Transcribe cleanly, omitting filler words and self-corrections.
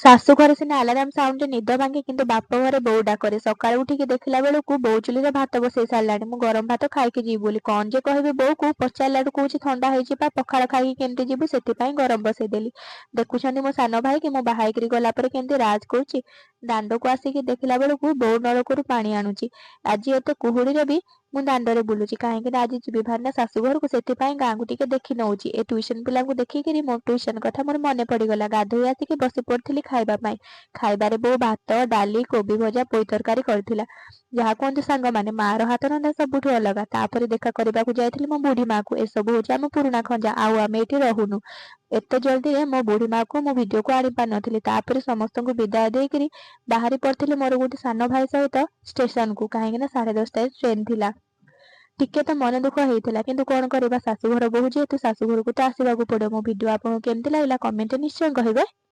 ଶାଶୁ ଘରେ ସିନା ଆଲାରାମ ସାଉଣ୍ଡରେ ନିଦ ଭାଙ୍ଗେ, କିନ୍ତୁ ବାପ ଘରେ ବୋଉ ଡାକରେ। ସକାଳୁ ଉଠିକି ଦେଖିଲା ବେଳକୁ ବୋଉ ଚୁଲିରେ ଭାତ ବସେଇ ସାରିଲାଣି, ମୁଁ ଗରମ ଭାତ ଖାଇକି ଯିବି ବୋଲି। କଣ ଯେ କହିବି ବୋଉକୁ, ପଚାରିଲାଠୁ କହୁଛି ଥଣ୍ଡା ହେଇଛି ପା, ପଖାଳ ଖାଇକି କେମିତି ଯିବୁ, ସେଥିପାଇଁ ଗରମ ବସେଇଦେଲି। ଦେଖୁଛନ୍ତି ମୋ ସାନ ଭାଇ କି ମୁଁ ବାହା ହେଇକିରି ଗଲା ପରେ କେମିତି ରାଜ କରୁଛି। ଦାଣ୍ଡକୁ ଆସିକି ଦେଖିଲା ବେଳକୁ ବୋଉ ନଳକୂଅରୁ ପାଣି ଆଣୁଛି। ଆଜି ଏତେ କୁହୁଡ଼ିରେ ବି ମୁଁ ଦାଣ୍ଡରେ ବୁଲୁଛି, କାହିଁକି ନା ଆଜି ଯିବି ଭାରି ନା ଶାଶୁ ଘରକୁ, ସେଥିପାଇଁ ଗାଁକୁ ଟିକେ ଦେଖି ନଉଛି। ଏ ଟ୍ୟୁସନ ପିଲାଙ୍କୁ ଦେଖିକିରି ମୋ ଟ୍ୟୁସନ କଥା ମୋର ମନେ ପଡିଗଲା। ଗାଧୋଇ ଆସିକି ବସି ପଡିଥିଲି ଖାଇବା ପାଇଁ। ଖାଇବାରେ ବୋଉ ଭାତ, ଡାଲି, କୋବି ଭଜା, ପୋଇ ତରକାରୀ କରିଥିଲା। ଯାହା କୁହନ୍ତୁ ସାଙ୍ଗମାନେ, ମାର ହାତ ରନ୍ଧା ସବୁଠୁ ଅଲଗା। ତାପରେ ଦେଖା କରିବାକୁ ଯାଇଥିଲି ମୋ ବୁଢୀ ମାକୁ। ଏସବୁ ହଉଛି ଆମ ପୁରୁଣା ଖଞ୍ଜା, ଆଉ ଆମେ ଏଠି ରହୁନୁ। ଏତେ ଜଲ୍ଦିରେ ମୋ ବୁଢୀ ମାକୁ ମୁଁ ଭିଡିଓକୁ ଆଣି ପାରିନଥିଲି। ତାପରେ ସମସ୍ତଙ୍କୁ ବିଦାୟ ଦେଇକିରି ବାହାରି ପଡିଥିଲି ମୋର ଗୋଟେ ସାନ ଭାଇ ସହିତ ଷ୍ଟେସନକୁ, କାହିଁକି ନା 10:30ରେ ଟ୍ରେନ ଥିଲା। ଟିକେ ତ ମନ ଦୁଃଖ ହେଇଥିଲା, କିନ୍ତୁ କଣ କରିବା, ଶାଶୁଘର ବୋହୂ ଯେହେତୁ ଶାଶୁଘରକୁ ତ ଆସିବାକୁ ପଡିବ। ମୋ ଭିଡିଓ ଆପଣଙ୍କୁ କେମିତି ଲାଗିଲା କମେଣ୍ଟରେ ନିଶ୍ଚୟ କହିବେ।